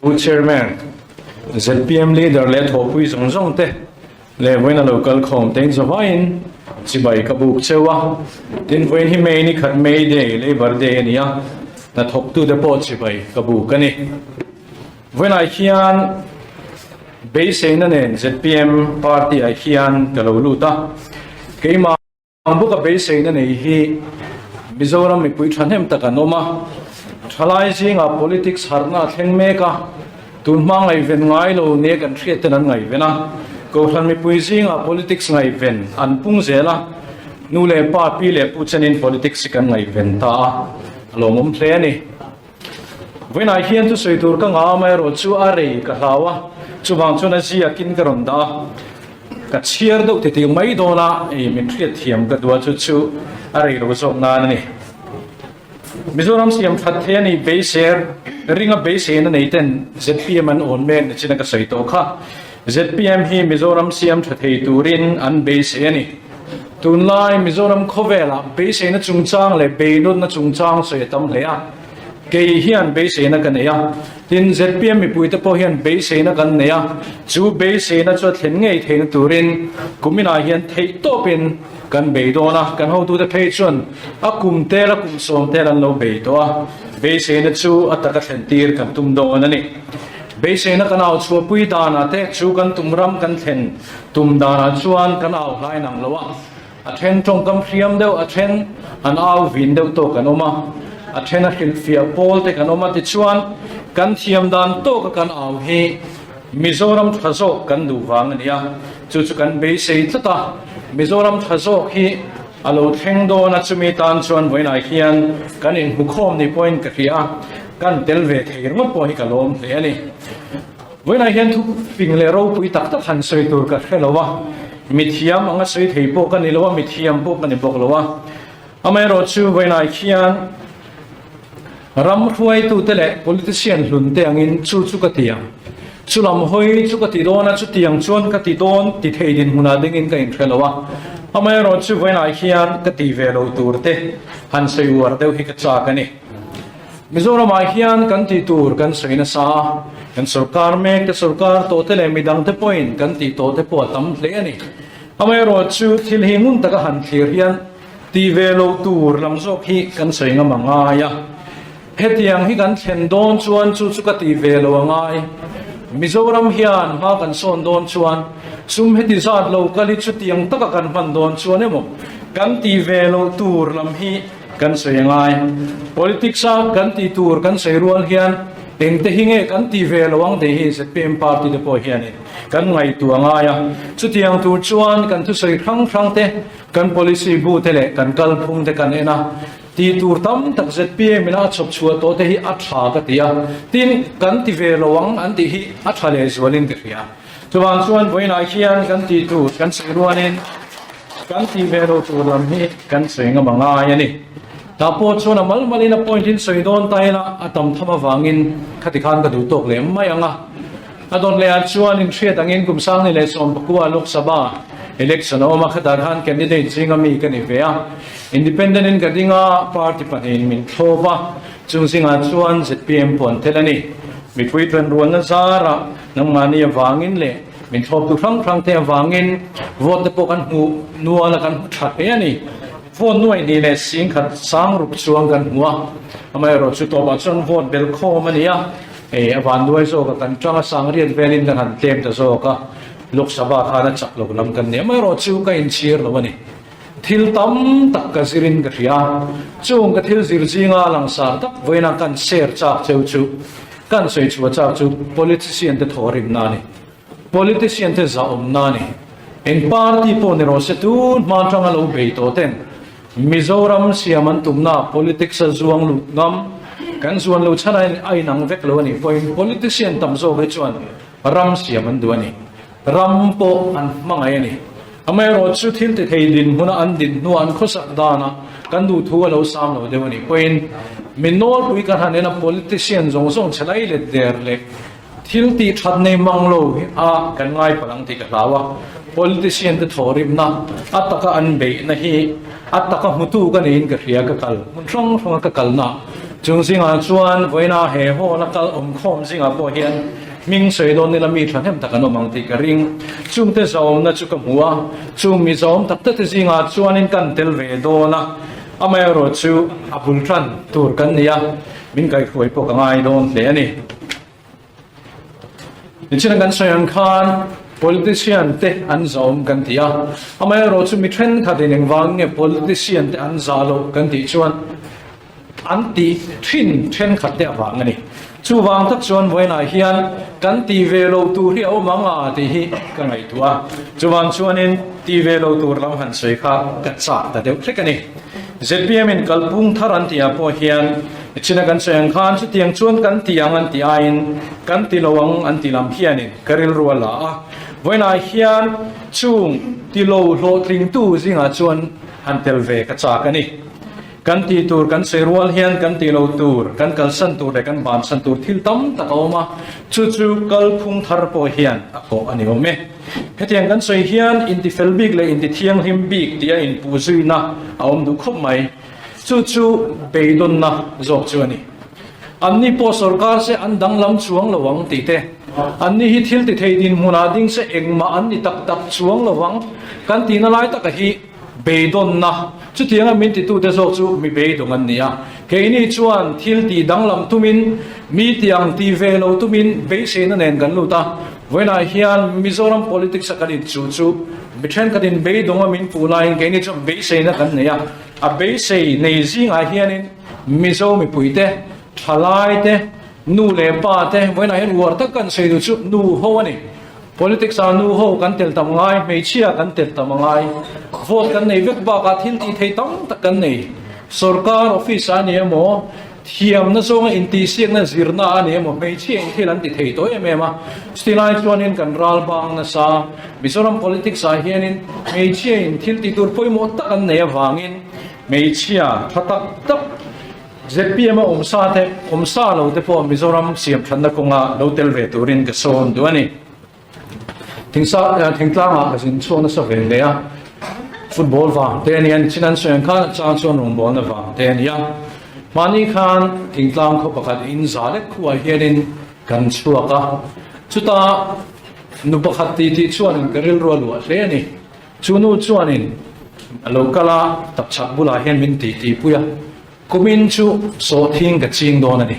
Pu Chairman, zpm Leader leh thawhpui zawng zawng te leh vawiin a lo kal khawm te in zavaiin chibai ka buk cheu a. Tin, vawiin hi May ni khat May Day, Labour Day a ni a, hnathawktute pawh chibai ka buk a ni. Vawiinah hian beiseina nen zpm party ah hian ka lo lut a, keimah ang bawka beiseina nei hi Mizoram mipui thahnem tak an awm a, thalai zingah politics harhna a thleng mek a, tunhma ngaihven ngai lo nia kan hriat ten an ngaihven a, Kohhran mipui zingah politics ngaihven an pung zel a, nu leh pa, pi leh pu chenin politics hi kan ngaihven ta a, a lawmawm hle a ni. Vawiinah hian thusawi tur ka ngah amaherawh chu a rei ka hlau a, chuvang chuan a ziakin ka rawn dah a, ka chhiar deuh titih mai dawn a, ei min hriat thiam ka duh a chu chu a rei lo zawk nan a ni. Mizoram siam that thei a ni beiser ringa beiseina nei ten zpm an awn mek ni chin a ka sawi tawh kha. Zpm hi Mizoram siam tha thei turin an beisei a ni. Tunlai Mizoram khawvelah beiseina chungchang leh beinawtna chungchang sawi a tam hle a, kei hian beiseina ka nei a, tin zpm mipuite pawh hian beiseina kan nei a, chu beiseina chu a thlen ngei theihna turin kuminah hian theihtawpin kan bei dawn a, kan hotute phei chuan a kum tel a kum sawm tel an lo bei tawh a, beiseina chu a taka thlen tir kan tum dawn a ni. Beiseina kan au chhuahpui danah te chu kan tum ram kan thlen Tum danah chuan kan au hlai nang lo a, a then tawngkam hriam deuh, a then an au vin deuh tawk an awm a, a then a hrilhfiah pawl te kan awm a, tichuan kan thiam dan tawka kan au hi Mizoram tha zawk kan duh vang a ni a, chu chu kan beisei tlat a, Mizoram tha zawk hi a lo thleng dawn a, chumi tan chuan vawiinah hian kan inhmukhawm ni pawhin ka hria a, kan tel ve thei ringawt pawh hi ka lawm hle a ni. Vawiinah hian thu ping leh ropui tak tak han sawi tur ka hre lo a, mithiam anga sawi thei pawh ka ni lo a, mithiam pawh ka ni bawk lo a. Amaherawhchu vawiinah hian ram hruaitute leh politician hlunte angin chu chu ka ti ang, chu lam hawi chu ka ti dawn a, chutiang chuan ka ti dawn ti thei dinhmunah dingin ka inhre lo a. Amaherawhchu vawiinah hian ka ti ve lo turte han sawi uar deuh hi ka chak a ni. Mizoramah hian kan tih tur kan sawi nasa a, kan sorkar mek te, sorkar tawh te leh midang te pawhin kan tih tawh te pawh a tam hle a ni. Amaherawh chu thil hi ngun taka han thlir hian tih ve loh tur lam zawk hi kan sawi ngam a ngai a. Hetiang hi kan thlen dawn chuan chu chu ka tih ve lo a ngai. Mizoram hian hma kan sawn dawn chuan sum heti zat lo kal hi chutiang taka kan hman dawn chuan emaw kan tih ve loh tur lam hi Kan sawi a ngai. Politics a kan tih tur kan sawi rual hian engte hi nge kan tih ve lo ang tih hi zpm party te pawh hianin kan ngaihtuah a ngai a. Chutiang tur chuan kan thusawi hrang hrang te, kan policy bu te leh kan kalphung te kan en a, tih tur tam tak zpm ina a chhawp chhuah tawh te hi a tha ka ti a, tin kan ti ve lo ang an tih hi a tha lehzualin ka hria. Chuvang chuan vawiinah hian kan tih tur kan sawi rualin, Kan tih ve lo tur lam hi kan sawi ngam a ngai a ni. Tah pawh chuan a mal malin a point in sawi dawn ta ila a tam tham avangin khati khan ka duh tawk leh mai ang a. A dawt leh ah chuan inhriat angin kum sangni leh sawmpakua Lok Sabha election a awm a, khatah khan candidate zinga mi ka ni ve a. Independent in ka ding a, party pahnihin min thlawp a, chung zingah chuan zpm pawh an tel a ni. Mipui ṭanrualna zarah nangmahni avangin leh Min thlawptu hrang hrang te avangin vote te pawh kan hmuh nual a, kan hmu tha hle a ni. Vote nuaih hnih leh sing khat sang ruk chuang kan hmu a, amaherawh chu tawpah chuan vote bel khawm a ni a, hei a van duai zawk a, kan tanga sang riat velin kan han tlem ta zawk a, Lok Sabha khan a chak lo lam kan ni. Amaherawh chu ka inchhir lo a ni. Thil tam tak ka zirin ka hria, chung ka thil zir zinga langsar tak vawiina kan share chak cheu chu, kan sawi chhuah chak chu politician te thawhrimna a ni. Politician te zahawmna a ni. Eng party pawh ni rawh se tun hma atanga lo bei tawh ten Mizoram siam an tumna politics a zuang lut ngam kan zuan lo chhan a inang vek lo a nih pawhin politician tam zawk hi chuan ram siam an duh a ni. Ram pawh an hmangaih a ni. Amaherawh chu thil ti thei dinhmuna an din hnuah an khawsak danah kan duh thu a lo sam lo deuh a nih pawhin mi nawlpui kan han en a politician zawng zawng chhe lai let der leh thil tih that nei mang lo hi a kan ngai palh ang tih ka hlau a. Politician te thawhrimna a taka an beihna hi a taka hmutu ka niin ka hria ka kal hmun hrang hranga ka kalna. Chung zingah chuan vawiina he hall a kal awm khawm zingah pawh hian hming sawi dawn nila mi thahnem tak an awm ang tih ka ring. Chungte zawmna chu ka hmu a, chung mi zawm tak tak te zingah chuanin kan tel ve dawn a, amaherawh chu a bul tan tur kan ni a, min kaihruai pawh ka ngai dawn hle a ni. Nichina kan sawi ang khan politician te an zawm kan ti a, amaherawh chu mi thenkhatin engvang nge politician te an zah loh kan tih chuan an tih thin thenkhat te avang a ni. Chuvang tak chuan vawiinah hian kan ti ve lo tur hi a awm ang a tih hi ka ngaihtuah a, chuvang chuanin ti ve lo tur lam han sawi kha ka chak ta deuh hlek a ni. Zpm in kalpung thar an tih ah pawh hian China kan sawi ang khan chutiang chuan kan ti ang an tih aiin kan ti lo ang an ti lam hianin ka rilru a la a. Vawiinah hian chung ti lo hlawhtlingtu zingah chuan han tel ve ka chak a ni. Kan tih tur kan sawi rual hian kan ti lo tur, kan kalsan tur leh kan bansan tur thil tam tak a awm a, chu chu kalphung thar pawh hian a kawh a ni awm e. Hetiang kan sawi hian intifel bik leh intithianghlim bik tia inpuhzuina a awm duh khawp mai. Chu chu beidawnna zawk chu a ni. Anni pawh sorkar se an danglam chuang lo ang tih te, anni hi thil ti thei dinhmunah ding se engmah an ni tak tak chuang lo ang kan tihna lai taka hi beidawnna chutianga min titute zawk chu mi beidawng an ni a. Keini chuan thil tih danglam tumin, mi tiang ti ve lo tumin beiseina nen kan lut a. Vawiinah hian Mizoram politics a kan inchuh chu mi thenkhatin beidawnga min puh laiin keini chuan beiseina kan nei a. A beisei nei zingah hianin Mizo mipuite, thalaite, nu leh pa te vawiinah hian uar tak kan sawi duh chu nu ho a ni. Politics ah nu ho kan tel tam ngai, hmeichhia kan tel tam a ngai. Vote kan nei vek bakah thil tih thei tam tak kan nei. Sorkar office ah a ni emaw, thiamna zawnga intihsiakna zirna a ni emaw, hmeichhia in thil an ti thei tawh em em a. Chuti lai chuanin kan ral bang nasa. Mizoram politics ah hianin hmeichhia in thil tih tur pawimawh tak an nei avangin hmeichhia tha tak tak zpm a awm sa te, awm sa lo te pawh Mizoram siam thatna kawnga lo tel ve turin ka sawn duh a ni. Thingsa thingtlangah ka zin chhuak nasa ve hle a, football vang te a nia, nichin an sawi ang khan a chang chuan rawngbawlna vang te a nia. Mahni khan thingtlang khaw pakhat in za lek khuah hianin kan chhuak a, chutah nu pakhat tih tih chuanin ka rilru a luah hle a ni. Chu nu chuanin a lo kal a, tapchhak bulah hian min tih tih pui a, kumin chu sawhthing ka ching dawn a ni.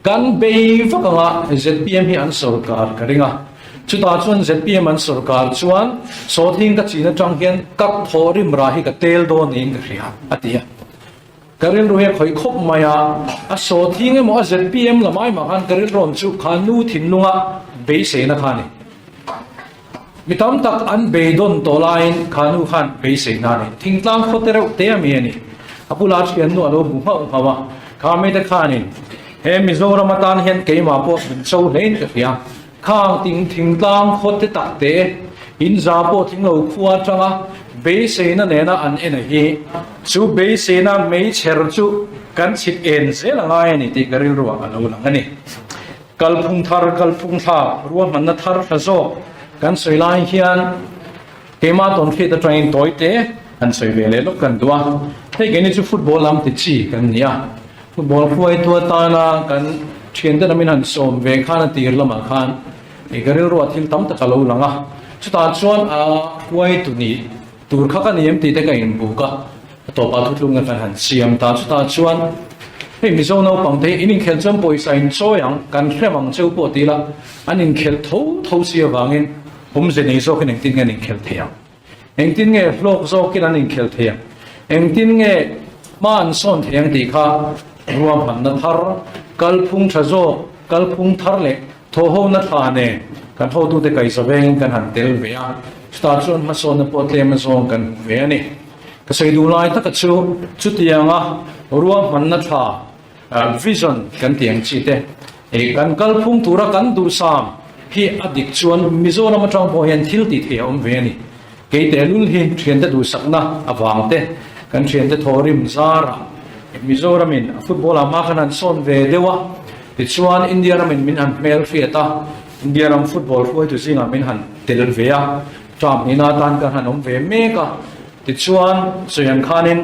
Kan bei vak anga zpm hi an sorkar ka ring a, chutah chuan zpm an sorkar chuan sawhthing ka chin atang hian ka thaw rim rah hi ka tel dawn niin ka hria, a ti a. Ka rilru hi a khawih khawp mai a, a sawhthing emaw a zpm lam ai mah khan ka rilrawn chu kha nu thinlunga beiseina kha a ni. Mi tam tak an beidawn tawh laiin kha nu khan beiseina a nei. Thingtlang khaw te reuh te a mi a ni. A bula thiannu a lo bu nghauh nghauh a, kha mite khanin he Mizoram atan hian keimah pawh min cho hlein ka hria. Khang ting thingtlang khaw te tak te in za pawh thing lo khua atanga beiseina nena an en a hi chu beiseina meichher chu kan chhit en zel a ngai a ni tih ka rilruah a lo lang a ni. Kalphung thar, kalphung thlak, ruahmanna thar hla zawk kan sawi lai hian keimah tawnhriat atangin tawi te han sawi ve leh lawk kan duh a. Hei keini chu football lam ti chi kan ni a, football hruaitu atana kan thiante lamin han sawm ve khan a tir lamah khan ih ka rilruah thil tam tak a lo lang a, chutah chuan a hruaitu nih tur kha ka ni em tih te ka inbuk a. A tawpah thutlukna kan han siam ta chutah chuan hei Mizo naupang te hi in inkhelh chuan pawisa in chawi ang, kan hrem ang cheu pawh ti ila an inkhelh tho tho si avangin awmze nei zawkin engtin nge an inkhelh thei ang? Engtin nge hlawk zawkin an inkhelh thei ang? Engtin nge hma an sawn thei ang tih kha ruahmanna thar, kalphung tha zawk, kalphung thar leh thawhhona thla nen kan hotute kaihza vengin kan han tel ve a, chutah chuan hmasawnna pawh tlem azawng kan hmu ve a ni. Ka sawi duh lai taka chu chutianga ruahmanna tha, vision kan tih ang chi te, kan kalphung tura kan duhsam hi a dik chuan Mizoram atang pawh hian thil tih theih a awm ve a ni. Kei tehlul hi thiante duhsakna avang te, kan thiante thawhrim zarah Mizoramin a football ah hma khan han sawn ve deuh a, tichuan India ramin min han hmelhriat a, India ram football hruaitu zingah min han tel ve a, Term hnihna atan kan han awm ve mek a, tichuan sawi ang khanin.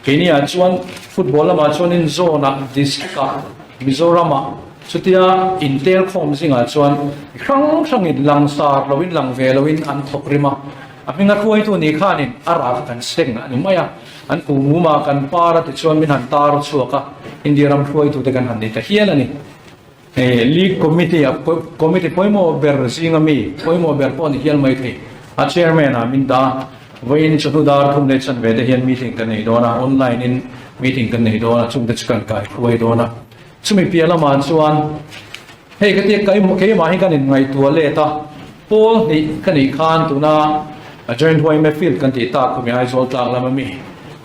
Keini ah chuan football lamah chuanin zone ah district ah Mizoram ah chutia intel khawm zingah chuan mi hrang hrangin langsar loin lang ve loin an thawk rim a. A hminga hruaitu nih khanin a rah kha kan seng a ni mai a, an kuhmum ah kan par a tichuan min han tar chhuak a, India ram hruaitute kan han ni ta hial a ni. Hei League Committee a Committee pawimawh ber zinga mi pawimawh ber pawh a ni hial mai thei. A Chairman ah min dah a, vawiin chawhnu dar thum leh chanve te hian meeting kan nei dawn a, online in meeting kan nei dawn a, chungte chu kan kai hruai dawn a. Chumi piah lamah chuan hei ka tia keimah hi kan inngaihtuah let a, pawl hnih ka nih khan tuna Joint Yma Field kan tih tak khumi Aizawl tlak lama mi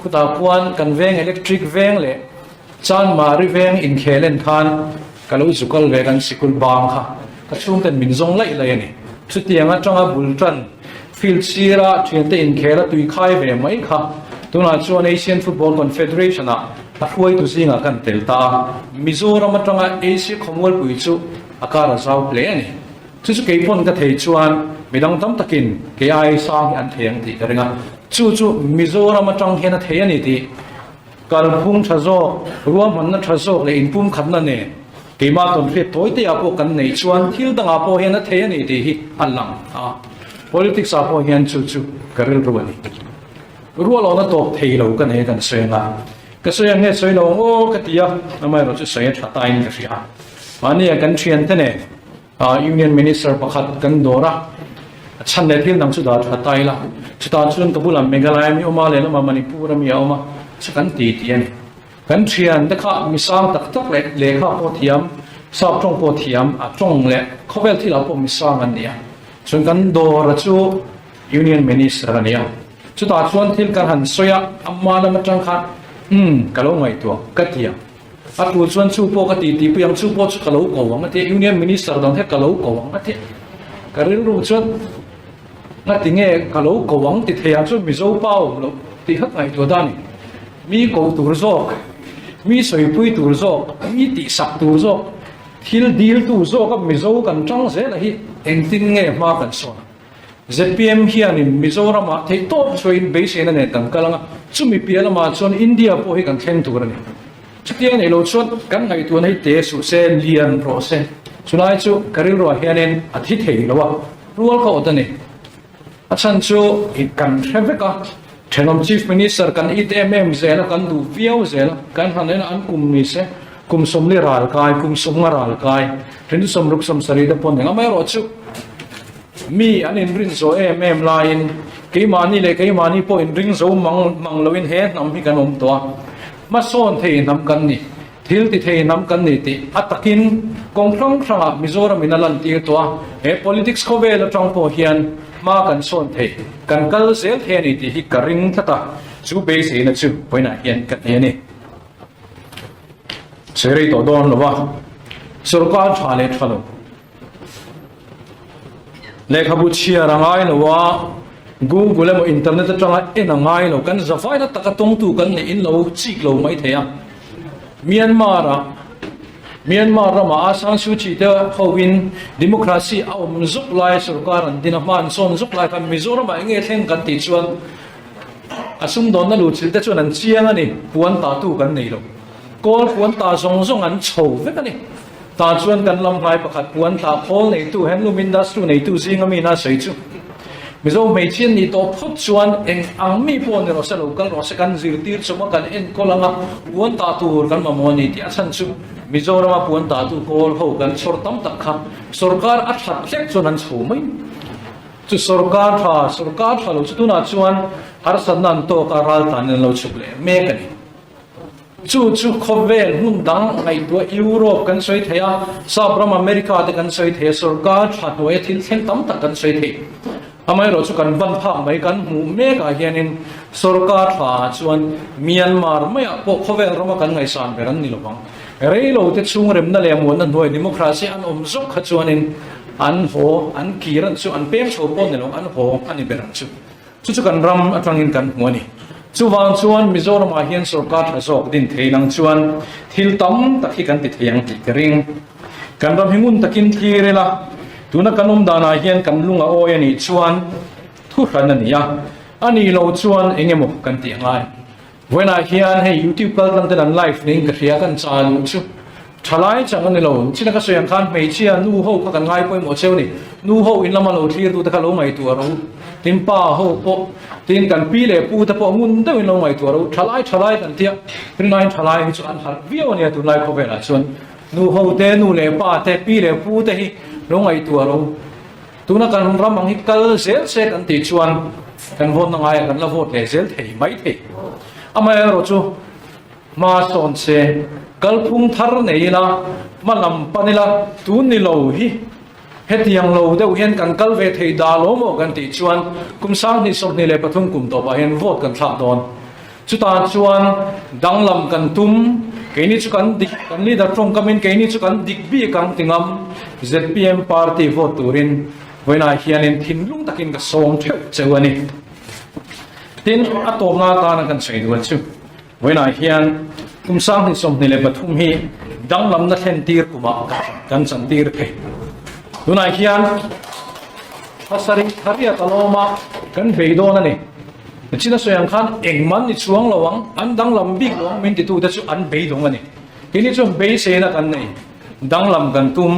khutah khuan kan veng electric veng leh Chanmari veng inkhel en khan ka lo zu kal ve kan sikul bang kha ka chhungten min zawng laih laih a ni. Chutiang atanga bul tan field sira thiante inkhel a tui khai ve mai kha tunah chuan Asian Football Confederation ah a hruaitu zingah kan tel ta a, Mizoram atanga Asia khawmualpui chu a kar a zau hle a ni. Chu chu keipawn ka thei chuan midang tam takin kei ai sang hi an thei ang tih ka ring a, chu chu Mizoram atang hian a thei a ni tih Kalphung tha zawk, ruahmanna tha zawk leh inpumkhatna nen keimah tawnhriat tawi te ah pawh kan neih chuan thil dangah pawh hian a thei a ni tih hi a lang a. Politics ah pawh hian chu chu ka rilru a ni. Rualawhna tawp thei lo ka nei a kan sawi anga, ka sawi ang nge sawi lo ang aw ka ti a, amaherawh chu sawi a tha tain ka hria. Mahni ah kan thiante nen Union Minister pakhat kan dawr a, a chhan leh thil dang chu dah tha ta ila, chutah chuan ka bulah Meghalaya mi awm a, lehlamah Manipur a mi a awm a, chu kan ti tih a ni. Kan thian te kha mi sang tak tak leh lehkha pawh thiam, sap tawng pawh thiam, a tawng leh khawvel thilah pawh mi sang an ni a, chuan kan dawr a chu Union Minister a ni a, chutah chuan thil kan han sawi a, ama lam atang khan umm ka lo ngaihtuah ka ti ang. A tu chuan chu pawh ka ti tihpui ang, chu pawh chu ka lo ko ang a ti a, Union Minister dang hian ka lo ko ang a ti a. Ka rilru chuan ngati nge ka lo ko ang ti thei ang chuan Mizo pa awm loh tih kha ngaihtuah dan a ni. Mi ko tur zawk, mi sawipui tur zawk, mi tihsak tur zawk, thil diltu zawka Mizo kan tang zel a hi engtin nge hma kan sawn ang? Zpm hianin Mizoramah theihtawp chhuahin beiseina nen kan kal ang a, chumi piah lamah chuan India pawh hi kan thleng tur a ni. Chutiang nei lo chuan kan ngaihtuahna hi te suh se, lian rawh se. Chulai chu ka rilruah hianin a thi thei lo a, rual ka awt a ni. A chhan chu kan hre vek a, thenawm Chief Minister kan it em em zel a, kan duh viau zel a, kan han en a, an kum ni se, kum sawmli ral kai, kum sawmnga ral kai, then chu sawmruk sawmsarih te pawh an ni ang. Amaherawhchu, Mi an inrin zawh em em laiin keimahni leh keimahni pawh inring zo mang mang loin he hnam hi kan awm tawh a, hmasawn thei hnam kan ni, thil ti thei hnam kan ni tih a takin kawng hrang hrangah Mizoram in a lantir tawh a, he politics khawvel atang pawh hian hma kan sawn thei, kan kal zel thei a ni tih hi ka ring tlat a, chu beiseina chu vawiinah hian ka nei a ni. Sawi rei tawh dawn lo va, sorkar tha leh tha lo. Lehkhabu chhiar a ngai lo a, Google emaw internet atanga en a ngai lo, kan zavaina taka tawngtu kan neih in lo chik lo mai thei a. Myanmar ah Myanmar ramah Aung San Suu Kyi te hoin democracy a awm zuk lai sorkar an din a, hma an sawn zuk lai khan Mizoram ah enge thleng kan tih chuan a sumdawnna luhchilh te chuan an chiang a ni, puan tah tu kan nei lo. Kawl puan tah zawng zawng an chho vek a ni. Tah chuan kan lam hnai pakhat puan tah khawl neitu handloom industry neitu zinga mi ina sawi chu Mizo hmeichhia nih tawh phawt chuan eng ang mi pawh ni rawh se lo kal rawh se kan zirtir chawm a kan enkawl anga puan tah tur kan mamawh a ni tih a chhan chu Mizorama puan tah tu kawl ho kan chhawr tam tak kha sorkar a that hlek chuan an chho mai chu sorkar tha sorkar tha lo chu tunah chuan harsatna an tawk a raltlan in an lo chhuk leh mek a ni. Chu chu khawvel hmun dang ngaihtuah Europe kan sawi thei a, Sap ram America te kan sawi thei a, sorkar tha hnuaia thil thleng tam tak kan sawi thei. Amaherawh chu kan van phak mai kan hmuh mekah hianin sorkar tha ah chuan Myanmar maiah pawh khawvel rama kan ngaihsan ber an ni lo vang. Reilo te chhung remna leh muanna hnuai democracy an awm zawk kha chuanin an haw, an kir an chu an peng chho pawh ni lo an haw a ni ber ang chu. Chu chu kan ram atangin kan hmu a ni. Chuvang chuan Mizoramah hian sorkar tha zawk din thei nang chuan thil tam tak hi kan ti thei ang tih ka ring. Kan ram hi ngun takin thlir ila, tuna kan awm danah hian kan lung a awi a nih chuan thu hran a ni a, a nih loh chuan eng emaw kan tih a ngai. Vawiinah hian hei YouTube kal tlang ten an live niin ka hria kan cha luh chu thalai chang a ni lo. China ka sawi ang khan hmeichhia nu ho kha kan ngai pawimawh cheu a ni. Nu ho in lama lo thlir tu te kha lo ngaihtuah ro. Tin pa ho pawh tin kan pi leh pu te pawh ngun deuhin lo ngaihtuah ro. Thalai thalai kan tia rinaiin thalai hi chu an harh viau a nia tunlai khawvelah chuan nu ho te nu leh pa te pi leh pu te hi lo ngaihtuah ro. Tuna kan ram ang hi kal zel se kan tih chuan kan vote na ngaiah kan la vote leh zel thei mai thei. Amaherawh chu hma sawn se kalphung thar nei ila, hma lam pan ila, tun ni lo hi hetiang lo deuh hian kan kal ve thei dah lo maw kan tih chuan kum 2023 kum tawpah hian vote kan thlak dawn. Chutah chuan danglam kan tum, keini chu kan dik, kan leader tawngkamin keini chu kan dik bik ang ti ngam zpm party vote turin vawiinah hianin thinlung takin ka sawm theuh cheu a ni. Tin, a tawpna atana kan sawi duh chu vawiinah hian kum 2023 hi danglamna thlen tir kumah kan chantir thei. Tunah hian pasarih thariat a lawm a, kan bei dawn a ni. China sawi ang khan engmah an ni chuang lo ang, an danglam bik lo ang min titute chu an beidawng a ni. Keini chuan beiseina kan nei, danglam kan tum.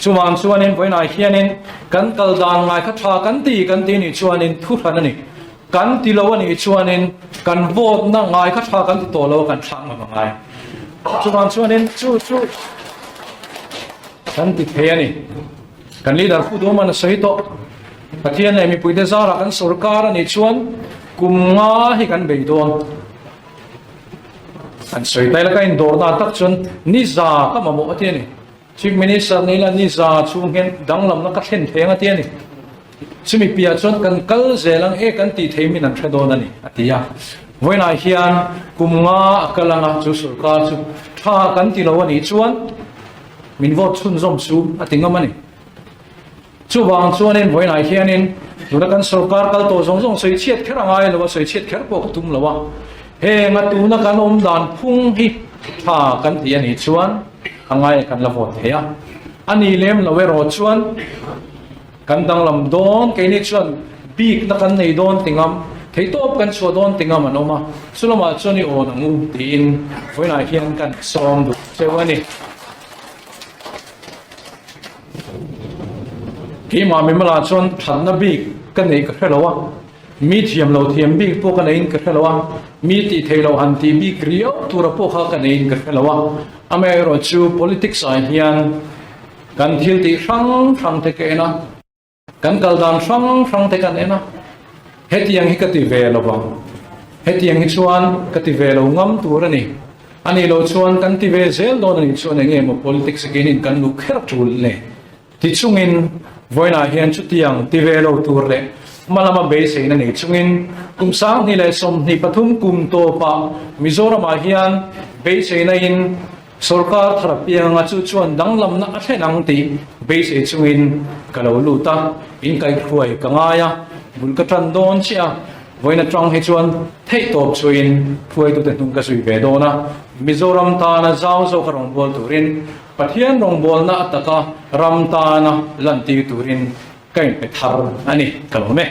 Chuvang chuanin vawiinah hianin kan kal dan ngai kha tha kan ti kan ti nih chuanin thu hran a ni. Kan ti lo a nih chuanin kan vote na ngai kha tha kan ti tawh lo a kan thlak ngam a ngai. Chuvang chuanin chu chu kan ti thei a ni. Kan leader Pu Duhman a sawi tawh. Pathian leh mipuite zarah kan sorkar a nih chuan kum nga hi kan bei dawn. An sawi taila ka indawr dan tak chuan ni za ka mamawh a ti a ni. Chief Minister nei la ni za chhung hian danglamna ka thlen theng a ti a ni. Chumi piah chuan kan kal zel ang e kan tih thei min an hre dawn a ni a ti a. Vawiinah hian kum nga a kal anga chu sorkar chu tha kan ti lo a nih chuan min vote chhunzawm chu a ti ngam a ni. Chuvang chuanin vawiinah hianin tuna kan sorkar kal tawh zawng zawng sawi chhiat kher a ngai lo a, sawi chhiat kher pawh ka tum lo a. Heng a tuna kan awm dan phung hi tha kan ti a nih chuan a ngai kan la vote thei a. A ni lem lo erawh chuan kan danglam dawn, keini chuan bikna kan nei dawn ti ngam, theihtawp kan chhuah dawn ti ngam an awm a. Chulamah chuan i awn ang u tiin vawiinah hian kan sawm duh cheu a ni. Keimah Mimala chuan thatna bik ka neih ka hre lo a, mi thiam lo thiam bik pawh ka neiin ka hre lo a, mi tih theih loh han tih bik riau tura pawh kha ka neiin ka hre lo a. Amaherawh chu politics ah hian kan thil tih hrang hrang te ka en a. Kan kal dan hrang hrang te kan en a, hetiang hi ka ti ve lo vang, hetiang hi chuan ka ti ve lo ngam tur a ni, a nih loh chuan kan ti ve zel dawn a nih chuan eng nge maw politics a keinin kan luh kher tul le ti chungin vawiinah hian chutiang ti ve lo tur leh hma lama beiseina nei chungin kum 2023 kum tawpah Mizoramah hian beiseina in Sorkar thar apianga chu chuan danglamna a thlen ang tih beisei chungin ka lo lut a, in kaihhruai ka ngai a, bul ka tan dawn chiah a, vawiin atang hi chuan theihtawp chuin hruaitute hnung ka zui ve dawn a, Mizoram tana zau zawka rawngbâwl turin, Pathian rawngbâwlna a taka ram tana lantir turin ka inpe thar a ni, ka lawm e.